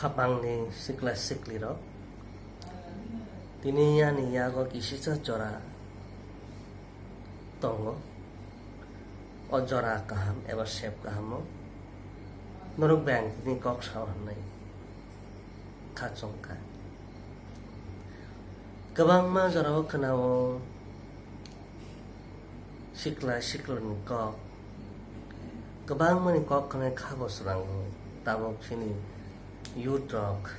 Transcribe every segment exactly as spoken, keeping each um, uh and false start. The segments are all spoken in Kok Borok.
Khapangni sikla siklirok, tini ani yago kisisa jora tongo. O jora kaham eba sep kahamo norok bai ang tini kok sao hwnwi kha chongkha. Kwbangma jorao khwnao sikla siklani kok, kwbangmani kok khwnai kha bo swrango. Tabuk chini youth rok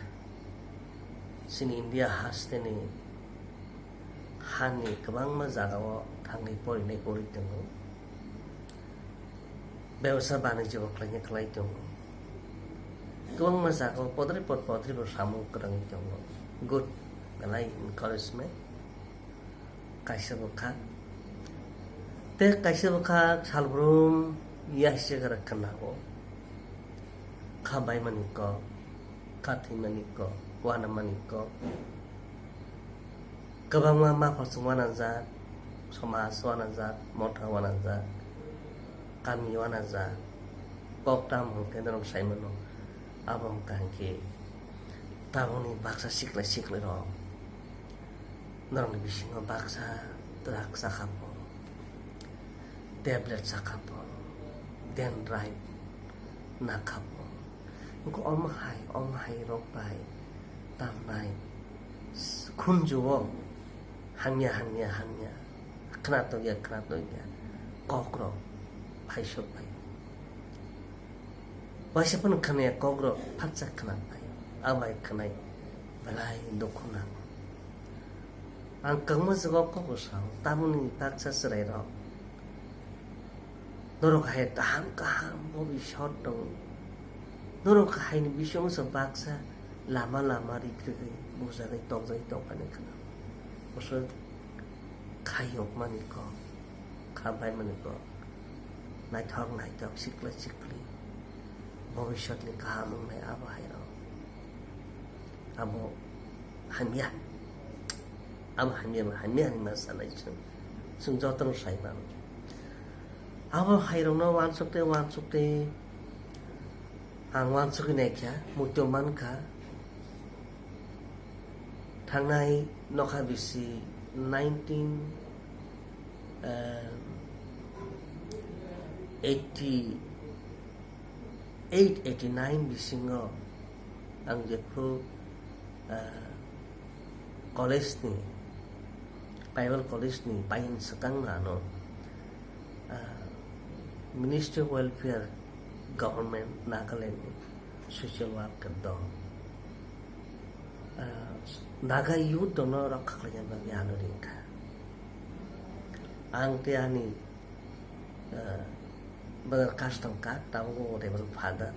chini India hasteni hani kwbangma jagao thangwi porinai pori tongo. Bebsa banijyo bo khlaina khlai tongo. Kwbangma jagao podre pod podre bo samung kwrwngwi tongo. Good, belai encouragement. Kaisa bwkha. Tei kaisa bwkha salbrum yasigra khwnao. Kha baimani kok, kha thwimani kok, uanamani kok. Kwbangma mapha chwng uanajak, somaj uanajak, motha uanajak, kami uanajak. Kok tamo hwnkhe norok saimano. Abo hwnkha hinkhe tabukni baksa sikla siklirok norokni bisingo baksa drug chakha po, tablet chakha po, dendrite nakha po. Wngkha omo hai, omo hai rok bai tamnai khunju o hamya, hamya, hamya, khna tongya, khna tongya kokrok phaisok bai. Waisa phano khwnaya kokrok phatsa khna bai, abai khwnai belai dukhu nango. Ang kwbangma jagao kok sao, tamoni baksa chwrairok norok hai kaham kaham bobiswt tongo. Norok haini bisingsa baksa lama lama rikrigwi bujagwi tokjagwi tongphani khna. Bwswk khayokmani kok, kha baimani kok, naithok naithok, sikla sikli, bobiswtni kaham wngnai abo hairok. Abo hamya. Abo hamya ba hamya hinwi ma sanai chwng. Chwng jotono sai mano. Abo hairokno uansuk tei uansuk tei ang uansukwi naikha, muitu mankha. Thangnai nokha bisi nineteen, eh, eighty eight eighty nine bisingo ang jephru, ah, college ni, Bible college ni pain swkang ano, ah, Ministry of Welfare, Government, Nagaland ni social worker do, ah, Naga youth dono rokha khlaina bagwi ano ringkha. Ang tei ani, eh, brother custom ka, tabuk o Reverend Father,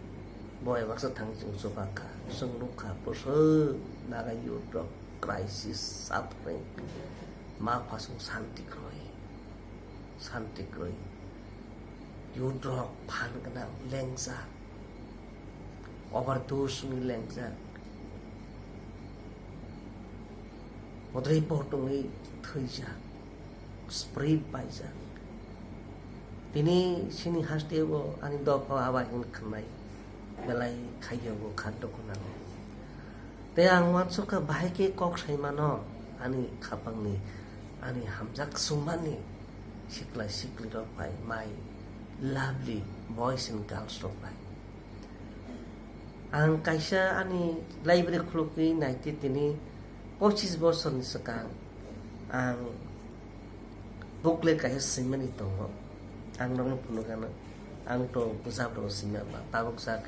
bo ebaksa thang chwng chubakha, chwng nukha, bwswk Naga youth rok crisis, suffering, ma phasung santi kwrwi, santi kwrwi, youth rok phan gwnang, lengjak, overdose wngwi lengjak, bodai bo tongwi thwijak, spirit baijak. Tini sini haste bo ani dopha aba hin khwnai belai khaiyo bo khan dukhu nango. Tei ang uansukha bahai khe kok sai mano ani khapangni, ani hamjak sumani sikla sikli rok bai, my lovely boys and girls rok bai. Ang kaisa ani library khulukwi naitwi tini pochis bosorni swkang ang booklet kaisa swimani tongo. Ang nokno phunukgano, ang to bwsap rok swima ma tabuk sak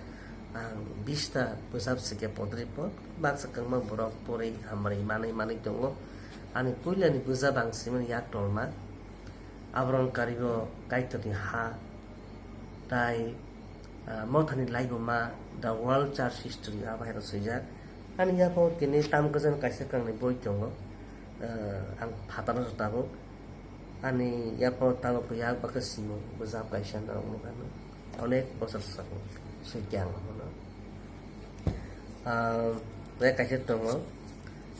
ang bista bwsap swikhe podripot baksa kwbangma borok porwi hamari manwi manwi tongo. Ani puilani bwsap ang swimani yak tolma. Aboroni karigo Kaitorni ha, tai, ah, mothani laibuma, The World Church History, abo hai rok swijak. Ani yapo tini tam kwchang kaisa kwrwngni boi tongo. Ah, ang phataro se tabuk. Ani yapo tabuk yak bakhe simo, bwsap kaisa norok nukha no. Onek bosor sabo, swijak ang abono. Ah, tei kaisa tongo.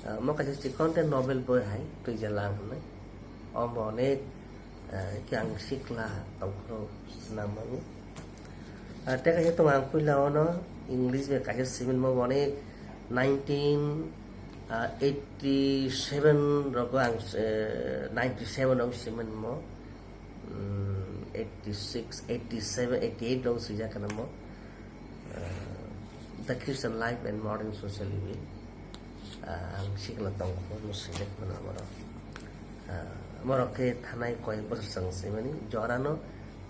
Ah, mo kaisa chikon tei novel boi hai, Twijalang hinwi. Omo onek, ah, khe ang sikla tongphuru swnam mani. Ah, tei kaisa tongo ang puila ono, English bai kaisa siminmo boni nineteen eighty seven rogo ang, eh, ninety seven o siminmo, mm, eighty six, eighty seven, eighty eight rogo swijak kheno mo, eh, The Christian Life and Modern Social Evil. Ah, ang sikla tongkho, no swijak mano borok. Ah, borok khe thanai koyek bosor chwng swimani jorano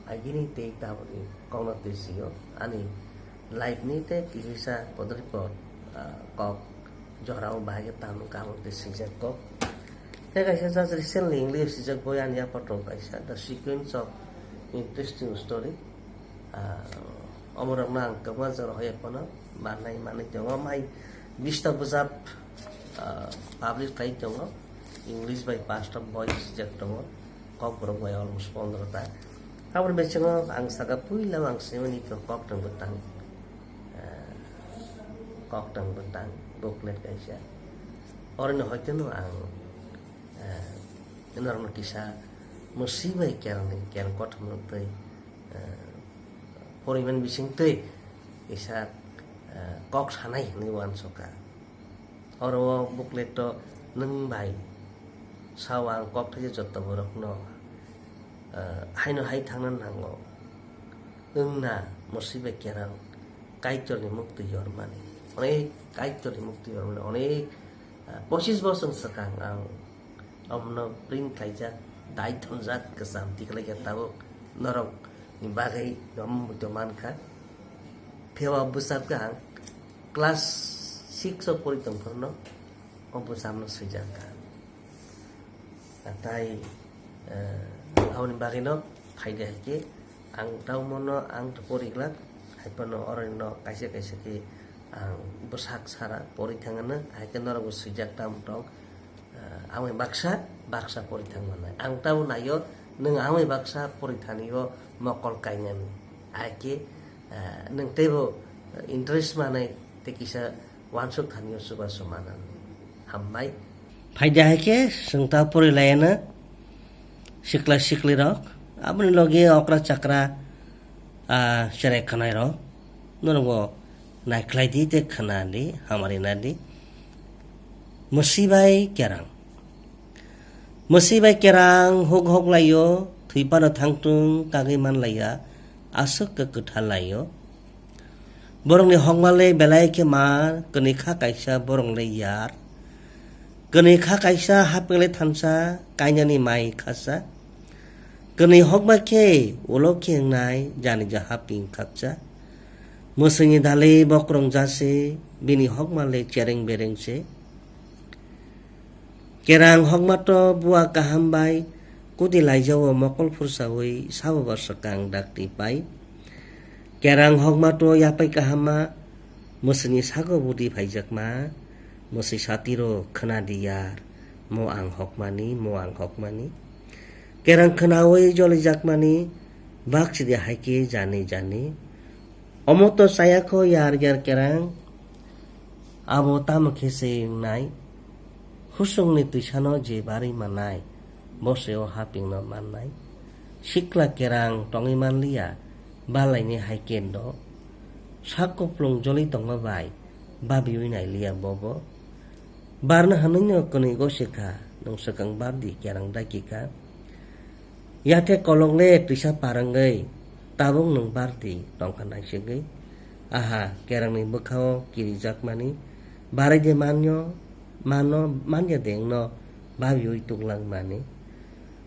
agini tei taboni kokno twi sio. Ani life ni tei kisa podori pod, ah, kok jorao bahai khe tamo kamo tei swijak kok. Tei kaisa just recently English swijak boi ani yapha tong kaisa, The Sequence of Interesting Story. Ah, omorokno ang kwbangma jora hoyek phano mannai manwi tongo. Mai bista bwjap, ah, publish khai tongo. English bai Pastor Boy swijak tongo. Kokborok bai almost pondro ta. Aboni bisingo ang saka puila ang swimani kok tong bwtang. Ah, kok tong bwtang booklet kaisa. Oroni hoiteno ang, ah, norokno kisa mwswi bai kerongni kerong kothomno twi, eh, poriman bisingtwi kisa, eh, kok sanai hinwi uansukha. Oro o booklet o nwng bai sao ang kok thaisa joto borokno, eh, haino hai thangna nango. Wngna mwswi bai kerang Kaitorni muktwi yormani. Onek Kaitorni muktwi yormani. Onek, eh, pochis bosor swkang ang Omono print khaijak, dai thonjak, kwcham tikhlaikha tabuk norokni bagwi omo muitu mankha. Phiya o bwsajak ang class six o pori tongphuru no o bwsamno swijak ang. Natai, eh, aboni bagwino phaidi hai khe ang tamo no ang to pori glak, hai phano oro no kaisa kaisa khe ang bwsak sara pori thangano, hai khe norokbo swijak tamo tong. Ah, amai baksa, baksa pori thang manai. Ang tamo naio, nwng amai baksa pori thani o mokol kainani. Hai khe, ah, nwng teibo interest manai tei kisa wansuk thani o chubachu manani. Hambai. Phaidi hai khe chwng ta pori laiano sikla sikli rok. Aboni logi okra chakra, ah, cherai khanai rok. Norok bo naikhlai di tei khna di, hamari na di. Mwswi bai kerang. Mwswi bai kerang huk hok laio, thwi phano thangtung kagwi man laiya, aswk khe kwthar laio. Borokni hokma le belai khe mar, kwnwi kha kaisa borok le yar. Kwnwi kha kaisa hapeng le thansa, kainani mai khasa. Kwnwi hokma khe ulo khe wngnai, jani ja hapeng khaksa. Mwswini dalwi bokrong jase, bini hokma le chereng bereng se. Kerang hokma to bua kaham bai, kudi laijao mokol phursawi sabo ba swkang dakti pai. Kerang hokma to yapai kaham ma, mwswini sago budi phaijakma, mwswi satiro khna di yar, mo ang hokmani, mo ang hokmani. Kerang khnawi jolijakmani, bak sidi hai khe jani jani. Omo to chaya kho yar yar kerang, abo tamo khe se wngnai? Husungni twisano je barwi mannai, bo se o hapingno mannai. Sikla kerang tongwi manliya, balaini hai kendo. Sak kuplung joli tongma bai, babiwi nailiya bobo. Barno hwnwino kwnwi gosikha, nwng swkang bardi kerang dakikha. Yathe kolok le twisa parwngwi, tabuk nwng bardi tongkha naisingwi. Aha, kerangni bwkhao kirijakmani, barai de manyo, mano, manya de wngno babiwi tuklangmani.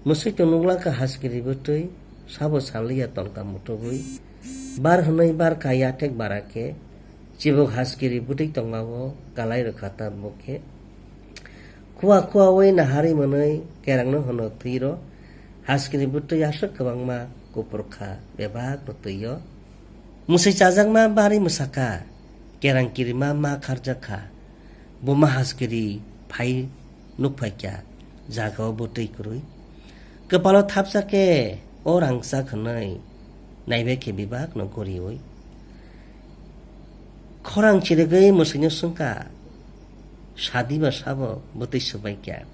Mwswito nuklangkha haskiri bwtwi, sabo sanliya tongkha muthubwi. Bar hwnwi bar kha yathek bara khe, chibuk haskiri bwtwi tongmao kalai rwkha ta bokhe. Khua khua wi naharwi mwnwi kerangno hwno thwiro, haskiri bwtwi aswk kwbangma kupur kha bebak bwtwio. Mwswi chajakma barwi mwsakha, kerang kirima ma kharjakha, buma haskiri phai nukphaikha, jagao bwtwi kwrwi. Kwpalo thapsa khe o rangchak hwnwi naibai khe bebakno goriwi. Khorang chirigwi mwswino swngkha, sadi ba sabo bwtwi swbaikha.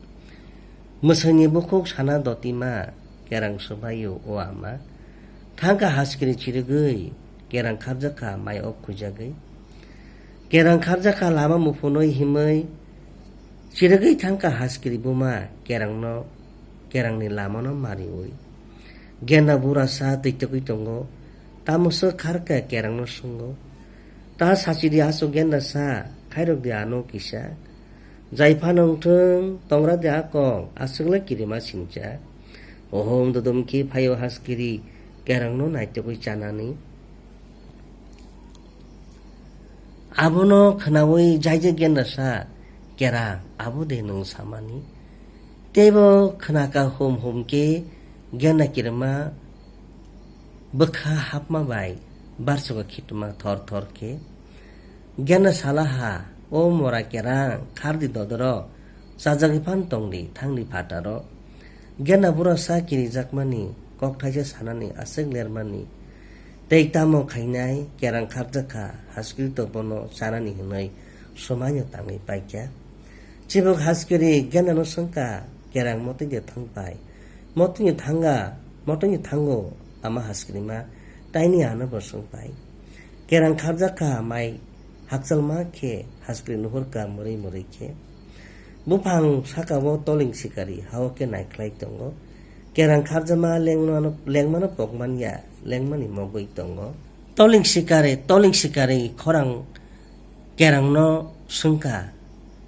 Mwswini bukhuk sana dotima kerang swbaio o ama. Thangkha haskiri chirigwi kerang kharjakha mai ok khuijagwi. Kerang kharjakha lama muphunwi himwi chirigwi thangkha haskiri buma kerangno, kerangni lamano mariwi. Genda burasa twi tokwi tongo, tamo swk kharkha kerangno swngo. Ta sachidi aswk genda sa, khairokdi ano kisa. Jaiphano wngthwng, tongradi a kok, aswkle kirima sincha. Ohom dodom khe phaio haskiri, kerangno naitokwi chanani. Abono khwnawi jaijak genda sa, kerang, abo de nwng samani? Teibo khwnaka hum hum khe genda kirima bwkha hapma bai barsugo khituma thor thor khe. Genda salaha, "O mora kerang, khardi dodoro, chajagwi phan tongdi, thangdi phataro." Genda bura sa kirijakmani, kok thaisa sanani aswk lermani. Tei tamo khainai, kerang kharjakha, haskiri to bono chanani hwnwi somaino tangwi paikha. Chibuk haskiri gendano swngkha, kerang motwi de thangpai. Motwi thanga, motwi thango, ama haskirima, taini ano bo swngpai. Kerang kharjakha, mai hakchalma khe, haskiri nuhurkha, murwi murwi khe. Buphang sakao toling sikari, hao khe naikhlai tongo. Kerang kharjama lengmano, lengmano pokman ya, lengmani mogwi tongo. Toling sikari, toling sikari, khorang kerangno swngkha,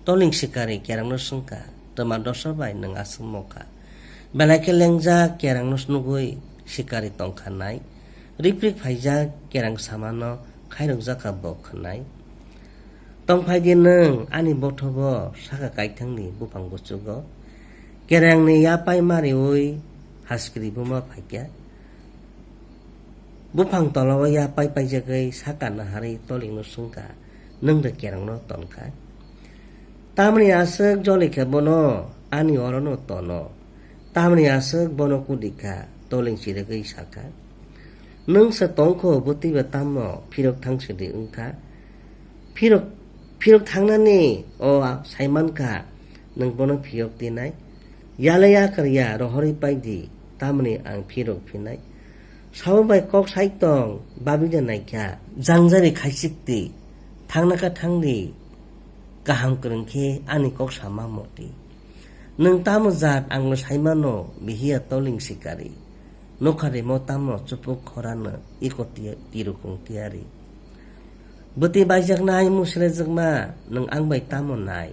toling sikari kerangno swngkha, "Twma dosa bai nwng aswk mokha?" Belai khe lengjak kerangno nugwi sikari tongkha nai. Riprik phaijak kerang samano khairokjakha bo khwnai. Tongphaidi nwng ani bothobo saka kaithangni buphang guchugo. Kerangni yapai mariwi haskiri buma phaikha. Buphang tolao yapai paijagwi saka naharwi tolingno swngkha, "Nwng de kerangno tonkha? Tamni aswk jolikha bono ani orono tono? Tamni aswk bono kudikha?" Toling chirigwi sakha, "Nwng se tongkho bwtwiba tamo phirok thangsidi wngkha?" Phirok, phirok thangnani o saimankha, nwng bono phiyok tinai. Yalai yakar ya rohorwi paidi, tamni ang phirok phinai. Sawi bai kok sai tong, babida naikha. Jangjari khaichikti, thangnaka thangdi, kaham kwrwng khe ani kok sama moti. Nwng tamo jat angno saimano, bihiya toling sikari. Nokha rimo tamo chupuk khorano iko ti-, tirukung tiyari. Bwtwi baijaknai muslejwkma nwng ang bai tamo nai?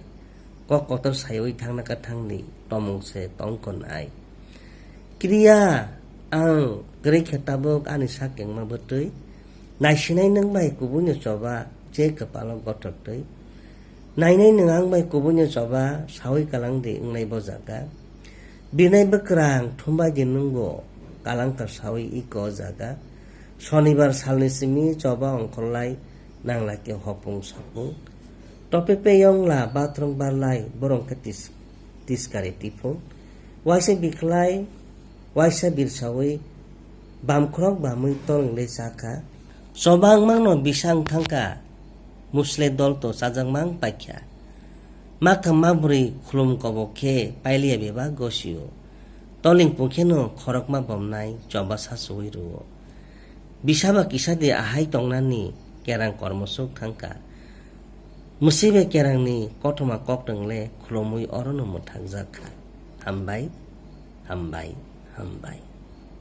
Kok kotor saiwi thangnaka thangdi, tomung se tongkho nai. Kriya ang kwrwi khe tabuk ani sak kengma bwtwi. Naisinai nwng bai kubuino choba je kwpalo gothok twi. Nainai nwng ang bai kubuino choba sawi kalang di wngnai bo jaga. Birnai bwkrang thumbai di nwngbo kalangkar sawi iko jaga. Sonibar salni simi choba ongkholai nanglai khe hopung sapung. Tope peyong la bathroom barlai borong khe tis-, tiskari tipung. Waisa bikhlai, waisa birsawi bamkhorok bamwi tolngle chakha. Choba wngmangno bisa wng thangkha, musle dol to chajakma wng paikha. Maktham ma bwrwi khulum kobok khe pailiya bebak gosio. Toling pung kheno khorokma bomnai choba sachuwi rwo. Bisaba kisa de ahai tongnani kerang kormo suk thangkha. Mwswi bai kerangni kothoma koktwng le khulumwi orono mwthakjak kha. Hambai, hambai, hambai.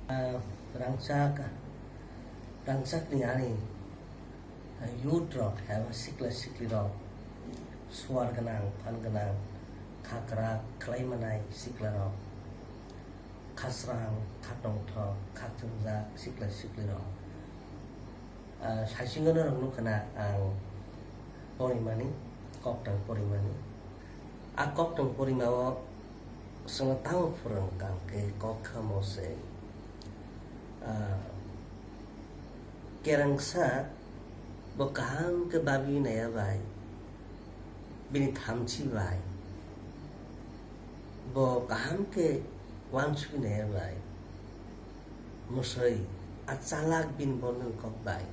Ah, rangchak, rangchakni ani youth rok eba sikla sikli rok, suar gwnang, phan gwnang, khakra khlai manai sikla rok, khasrang, khatongthok, khakchungjak sikla sikli rok. Ah, saichung norok nukha na ang porimani, koktwng porimani. A koktwng porimao chwngno tamo phwrwng kang khe kok khamo se. Ah, kerengsa bo kaham khe babi naiya bai, bini thamchi bai, bo kaham khe uansukwi naiya bai, mwswi a chalak bini bornwng kok bai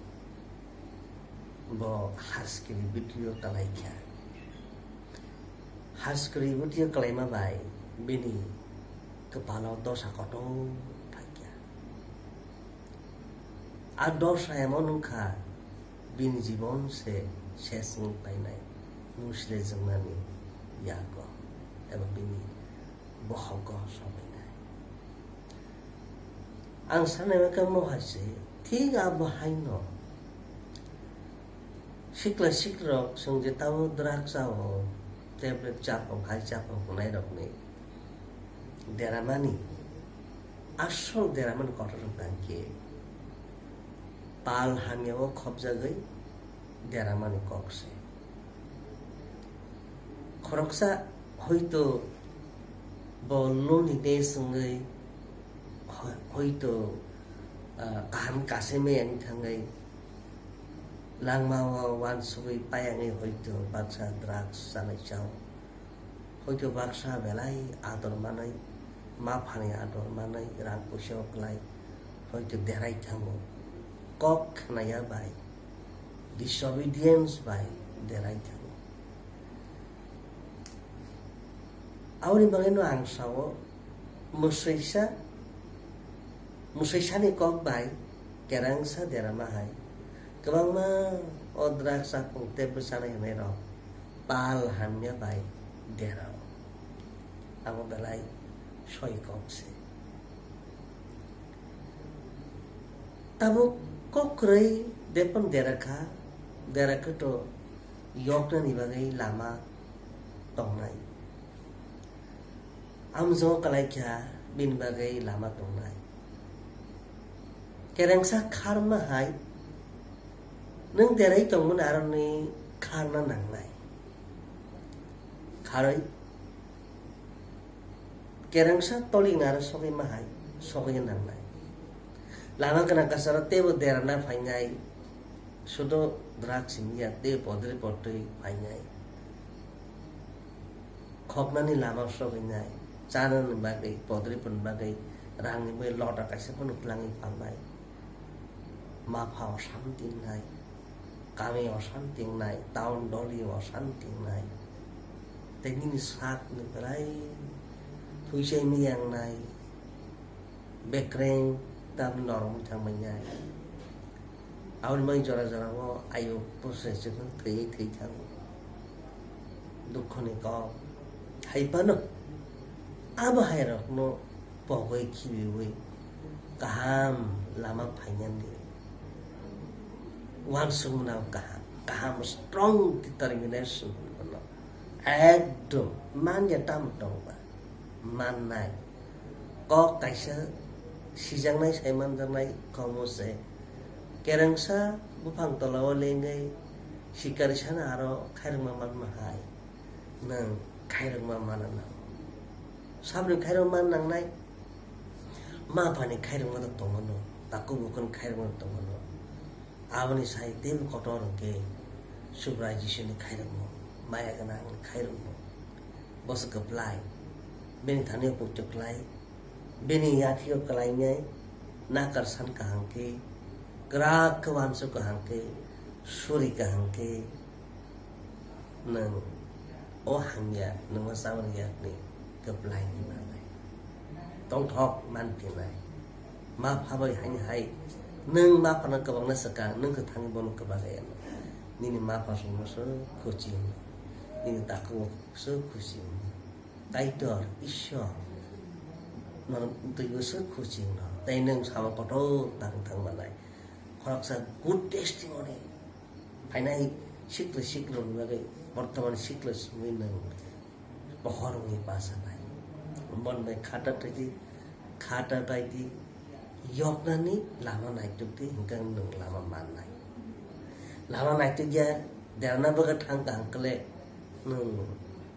bo haskiri bwtwio kwlai kha. Haskiri bwtwio kwlaima bai bini kwpalo dosa kotor phai kha. A dosa emon wng kha, bini jibon se seswng painai, musle jwngnani yago eba bini bohogo sobainai. Ang sanai khe mo hai se, thik abo haino sikla sikrok chwng je tabuk drugs o, tablet chapok, hai chapok hwnai rokni deramani, asol deramani kotor wngkha khe pal hamya o khopjagwi deramani kok se. Khoroksa hoito bo loneliness wngwi, ho-, hoito, ah, kaham kasemai wng thangwi langmao uansugwi paiangwi hoito baksa drugs chanai chao. Hoito baksa belai ador manwi, ma phani ador manwi, rang puisa o kwlai, hoito derai thango. Kok khnaya bai, disobedience bai derai thango. Aboni bagwino ang sao, mwswisa, mwswisani kok bai kerengsa derama hai. Kwbangma o drugs chapung tei bwchanai hwnwi rok pal hamya bai derao. Abo belai soi kok se. Tabuk kok kwrwi bepon dera kha, dera khe to yoknani bagwi lama tongnai. Amjok kwlai kha bini bagwi lama tongnai. Kerengsa kharma hai nwng derai tongmani aroni kharna nangnai. Kharwi kerengsa tolik naro sogwi ma hai, sogwi nangnai. Lama gwnang kasaro teibo derana phainai, sudo drugs simiya tei podri potwi phainai. Khoknani lama sogwinai, chanani bagwi, podri pon bagwi, rangni bagwi lota kaisa phano twlangwi phalnai. Mapha osanti wngnai, kami osanti wngnai, town doli osanti wngnai. Tei nini sakni belai phuisai miyangnai, bekreng tam norom thangmanya. Aboni bagwi jora jora o ayo bwsai chwng thwi thwi thango. Dukhoni kok hai phano abo hai rokno pogwi khibiwi kaham lama phainani uansukmano kaham, kaham strong determination hwnwi bono ekdom manya tamo tongba mannai kok kaisa sijaknai sai manjaknai komo se kerengsa buphang tola o lengwi sikari sana aro khairokma manma hai. Nwng khairokma mana nang. Saboni khairokma man nangnai. Ma phani khairokma to tongmano. Takhuk bukhukni khairokma to tongmano. Aboni sai teibo kotor hwnkhe Subrai Jisuni khairokma. Maya gwnangni khairokma. Boso kwplai. Bini thani poito kwlai. Bini yathio kwlainai. Nakar san kaham khe. Kwrak khe uansuk kaham khe. Suri kaham khe. Nwng o hamya, nwng o chaboni yakni kwplaini manai. Tongthok manphinai. Ma phabai haini hai. Nwng ma phano kwbangna swkang, nwng kwthangni bono kwbagai ano. Nini ma pha songno se khuchi wngno. Nini takhuk se khuchi wngno. Kaitor, Ishwar, nono twibo se khuchi wngno. Tei nwng samo kotor tang thang manai. Khoroksa good testimony. Phainai sikla siklirokni bagwi, bortoman sikla simi nwng pohor wngwi bacha nai. Bon bai khata twi di, khata bai di, yoknani lama naituk di, hwnkhe nwng lama mannai. Lama naituk ya, derana bagwi thang kaham khle nwng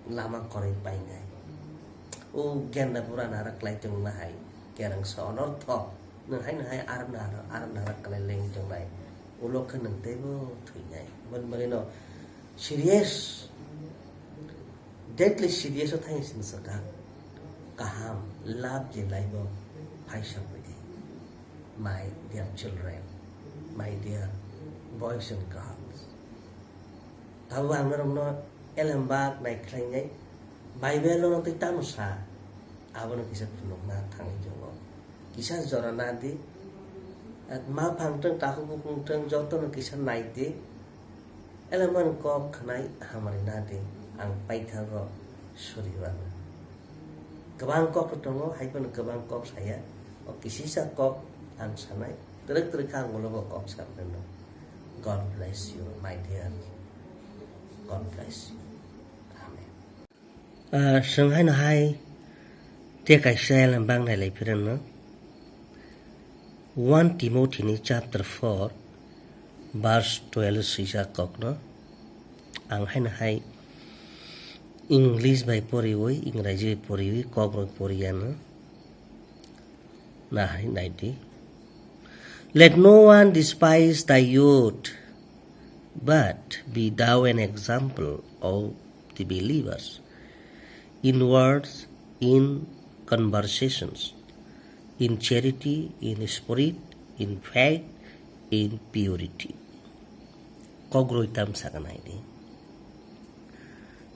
lama kwrwi painai. O genda bura nara klai tongma hai, kerengsa onortho. Nwng hai, nwng hai, aro nara, aro nara kwlai leng tongnai. Ulo khe nwng teibo thwinai. Boni bagwino serious, deadly serious o thang sini swkang. Kaham, love je laibo phaisa phaidi. My dear children, my dear boys and girls. Tabuk ang norokno elembak nai khlainai. Bible-o twi tamo sa? Abono kisa phunukna thangwi tongo. Kisa jora na di. Ma phang tong, takhuk bukhung tong, jotono kisa nai di. Elemani kok khnai hamari nadi, ang paithago suriwano. Kwbang kok tongo, haiphano kwbang kok saya. O kisisa kok ang sanai, twrwk twrwk kha ang ulo bo kok sanai no. God bless you, my dear. God bless you. Amen. Ah, swng haino hai tei kaisa elemang nailai phirano. One Timothy ni chapter four, verse twelve swijak kokno. Ang haino hai English bai poriwi, Ingraji bai poriwi, kok bai poriyano. Nahai naidi. Let no one despise thy youth, but be thou an example of the believers in words, in conversations, in charity, in spirit, in faith, in purity. Kokroi tam sakha naidi.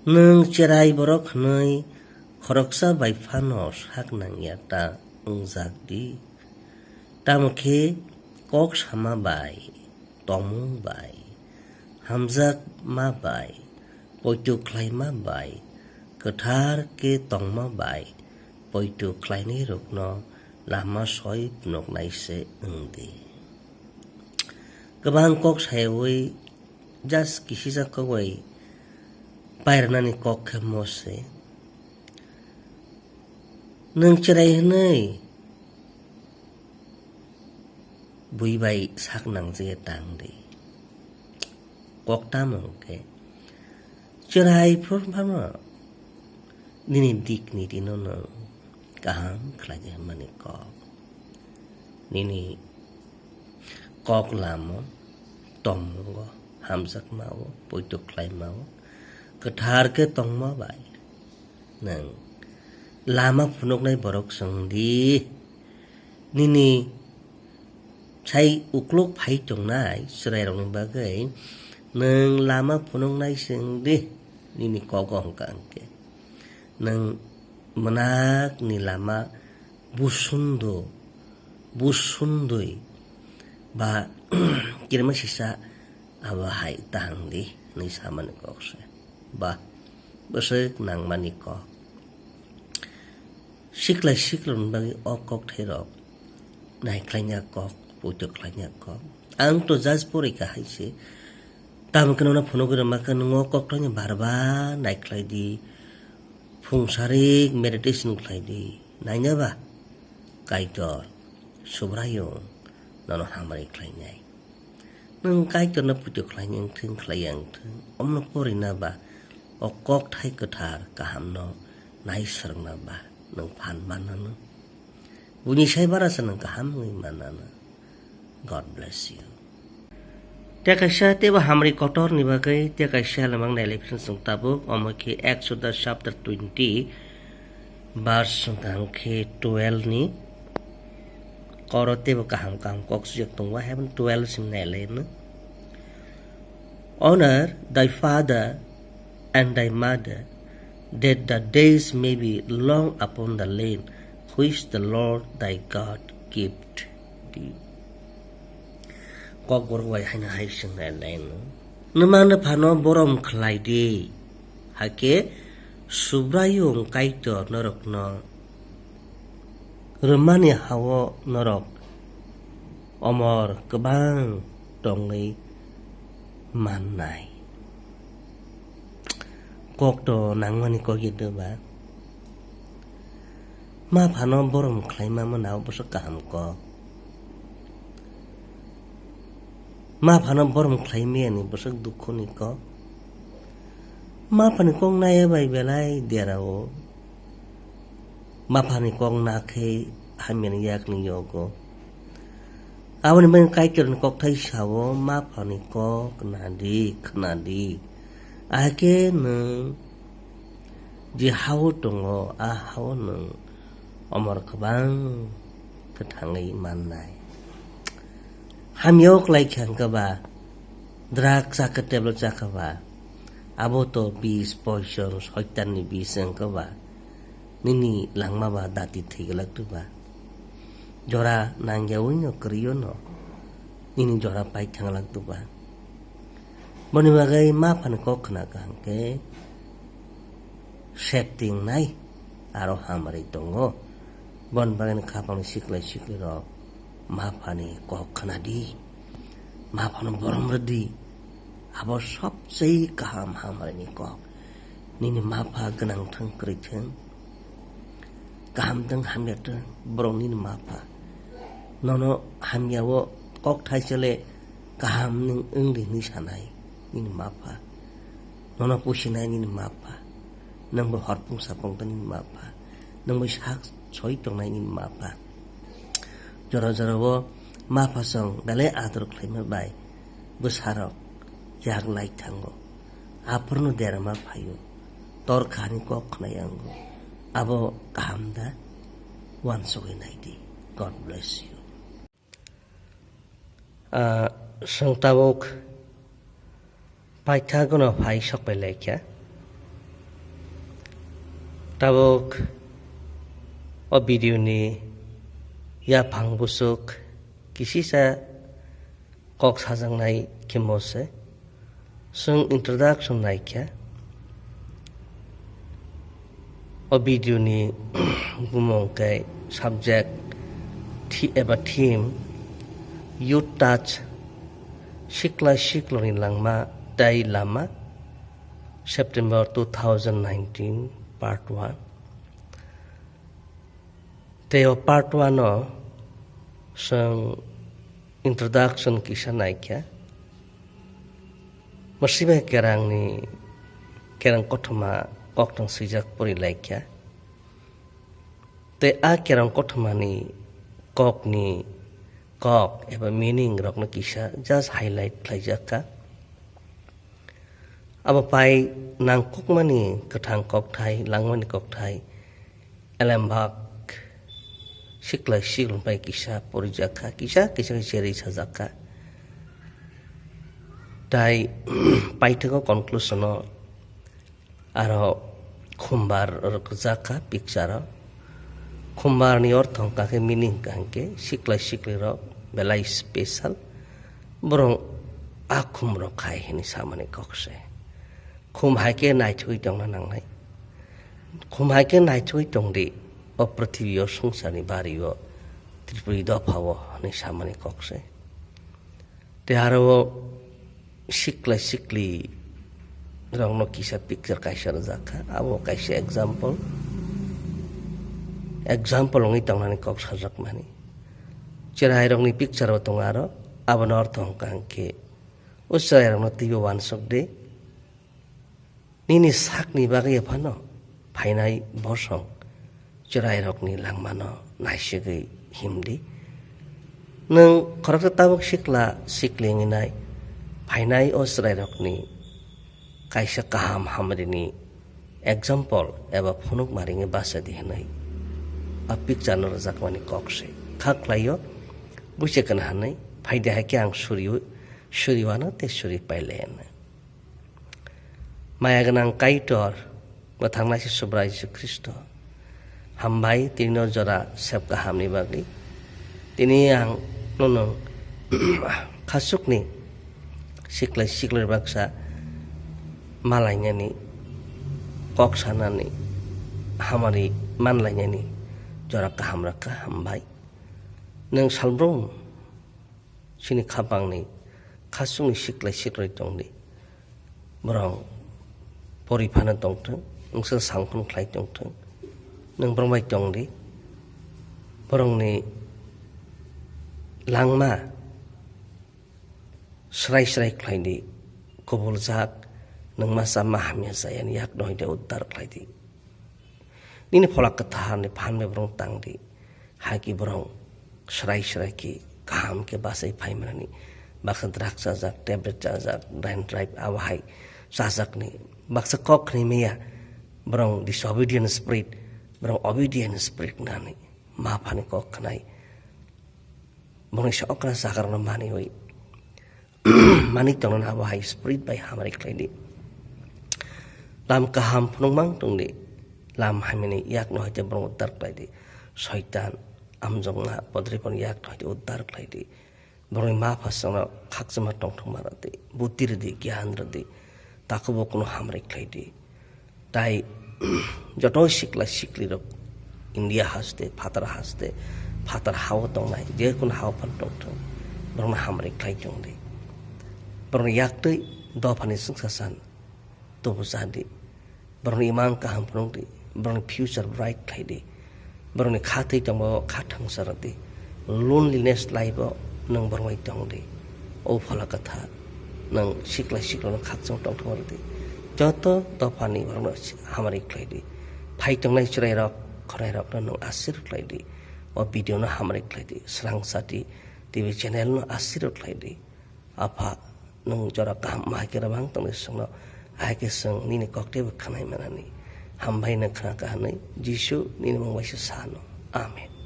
Nwng cherai borok hwnwi khoroksa bai phano sak nangya ta wngjak di. Tamo khe kok sama bai, tongmung bai, hamjakma bai, poito khlaima bai, kwthar khe tongma bai, poito khlainairokno lama soi phunuknai se wng di. Kwbang kok sayawi just kisisa kok bai pairwnani kok khe mo se. Nwng cherai hwnwi bui bai sak nangjagwi tang di. Kok tamo hwnkhe cherai phuru phano nini dignity no nwng kaham khlai di hwnmani kok. Nini kok lamo, tongmungo, hamjakmao, poito khlaimao, kwthar khe tongma bai nwng lama phunuknai borok chwng di. Nini sai ukluk phai tongnai chwrairokni bagwi nwng lama phunuknai chwng di, nini kogo hwnkha hwnkhe. Nwng mwnakni lama busundo, busundui ba kirima sisa abo hai tahang di hwnwi samani kok se. Ba bwswk nangmani kok. Siklai siklorokni bagwi o kokthairok naikhlaina kok, poito khlaina kok. Ang to just porikha hai se. Tamo khe nono phunugwi rwma khe nwng o kokthaino bar bar naikhlai di. Phung sarik meditation khlai di. Naina ba? Kaitor, Subraiyung nono hamari khlainai. Nwng Kaitorno puito khlaina wngthung, khlaiya wngthung, omno porina ba, o kokthai kwthar kahamno naisrwngna ba, nwng phan mannano. Buini sai barasa nwng kaham wngwi mannano. God bless you. Tei kaisa teibo hamari kotorni bagwi tei kaisa lamang nailai phano chwng tabuk, omo khe Exodus chapter twenty, verse hwnkha hwnkhe twelve ni. Oro teibo kaham kaham kok swijak tongo, heaven twelve simi nailai no. Honor thy father and thy mother, that the days may be long upon the land which the Lord thy God giveth thee. Kokborok bai haino hai swngnai laino. Nwmano phano borom khlai di, hakhe Subraiyung Kaitor norokno rwmani ha-o norok omor kwbang tongwi mannai. Kok to nangmani kok ya de ba? Ma phano borom khlai ma mano, bwswk kaham kok. Ma phano borom khlai miyani bwswk dukhu ni kok. Ma phani kok naiya bai belai derao. Ma phani kok nakhe hamyani yakni yogo. Aboni bagwi Kaitorni kokthai sao, ma phani kok nadi, khnadi. Ahai khe nwng je ha-o tongo, a ha-o nwng omor kwbang kwthangwi mannai. Hamya o klai khe hwnkhe ba, drug chakhe, tablet chakhe ba, abo to bis, poison, soitanni bis wngkhe ba, nini langma ba dati thwi glak tu ba. Jora nangya wino kwrwi no nini jora pai thang lak tu ba. Boni bagwi ma phani kok khna kaham khe safety wngnai aro hamari tongo. Boni bagwi khapangni siklai siklirok ma phani kok khna di, ma phano borom rw di. Abo sobsei kaham hamari ni kok. Nini ma pha gwnang thwng kwrwi thwng, kaham thwng hamya thwng, borok nini ma pha. Nono hamya o kok thaisale kaham nwng wng di hwnwi sanai nini ma pha. Nono pusinai nini ma pha. Nwng bo horpung sapung tong nini ma pha. Nwng bo sak soi tongnai nini ma pha. Jora jora o ma pha song belai ador khlaima bai bwsarok yak lai thango. Aphurno derma phaio. Tor khani kok khnai ango. Abo kaham da? Uansugwi nai di. God bless you. Ah, chwng tabuk paithagono phai sokpai laikha. Tabuk o video ni yaphang busuk kisisa kok sajaknai khe mo se. Chwng introduction naikha. O video ni bumung khe subject thi-, eba theme, Youth Touch, Sikla Sikloni Langma Tei Lama, September two thousand nineteen, part one. Tei o part one o chwng introduction kisa naikha. Mwswibai kerangni, kerang kothoma koktwng swijak pori laikha. Tei a kerang kothomani kokni kok eba meaning rokno kisa just highlight khlaijakha. Abo pai nangkukmani kwthang kokthai, langmani kokthai, elembak sikla siklong pai kisa porijakha, kisa kisa khe cherwi sajakha. Tai paithago conclusion o aro khumbar rwjakha picture o. Khumbar ni ortho wngkha khe meaning wngkha hinkhe sikla sikli rok belai special. Borok a khum rok khai hwnwi samani kok se. Khum hai khe naithogwi tongna nangnai. Khum hai khe naithogwi tongdi o prithibi o swngcharni bari o Tripuri dopha o hwnwi samani kok se. Tei aro o sikla sikli rokno kisa picture kaisa rwjakha. Abo kaisa example. Example wngwi tongnani kok sajakmani. Chwrairokni picture bo tongo aro. Abono ortho wngkha hinkhe o chwrairokno twibo uansuk di. Nini sakni bagwi phano phainai bosong chwrairokni langmano naisigwi himdi. Nwng khoroksa tabuk sikla sikli wngwi nai, phainai o chwrairokni kaisa kaham hamrini example eba phunukma ringwi bachadi hwnwi a picture no rwjakmani kok se. Kha khlaio, buise kana hwnwi, phaidi hai khe ang suri, suri wano tei suri pailai hwnwi. Maya gwnang Kaitor, mwthangnaisi Subrai Jisu Khristo, hambai tini no jora sep kahamni bagwi. Tini ang nono khasukni siklai siklai baksa malainani, kok sanani, hamari manlainani jora kaham rwkha, hambai. Nwng salbrum chini khapangni khasukni siklai siklai tongdi. Borok pori phano tongthwng, wngsa sang phano khlai tongthwng. Nwng borok bai tongdi. Borokni langma srai srai khlaidi, kubuljak, nwng ma cha ma hamya chayani yakno hai de uddar khlaidi. Nini phola kwtharni phan bai borok tangdi. Hai khe borok srai srai khe kaham khe bachai phai manani. Baksa drugs chajak, tablet chajak, dine drive abo hai chajakni. Baksa kok khwnwi maya, borok disobedient spirit, borok obedient spirit nani. Ma phani kok khnai. Borokni sa okra chakarokno maniwi. Manwi tongnani abo hai spirit bai hamari khlaidi. Lam kaham phunukmang tongdi. Lam hamyani yakno hai tei borok uddar khlaidi. Soitan, amjokma, podripon yakno hai tei uddar khlaidi. Borokni ma pha chwngno khakchangma tongthokma rwdi, buddhi rwdi, gyan rwdi, takhukbo kunu hamri khlaidi. Tai joto sikla siklirok India haste, phatar haste, phatar hao tongnai, je kunu hao phan tongthok, borokno hamri khlai tongdi. Borokni yaktwi dophani chwngsasan tubu chadi. Borokni imang kaham phunukdi, borokni future bright khlaidi. Borokni kha thwi tongbo kha thangsa rwdi. Loneliness life o nwng borok bai tongdi. O phola kwthar, nwng sikla siklano khakchang tongthokma rwdi. Joto dophani borokno hamari khlaidi. Phai tongnai chwrairok, khwnairokno nwng asir khlaidi. O video no hamari khlaidi. Srang Sati T V channel no asir khlaidi. Apha, nwng jora kaham ma hai khe rabang tongdi chwngno, hai khe chwng nini kok teibo khwnai manani. Hambai nw khna kahanwi, Jisu nini mung bai se sano. Amen.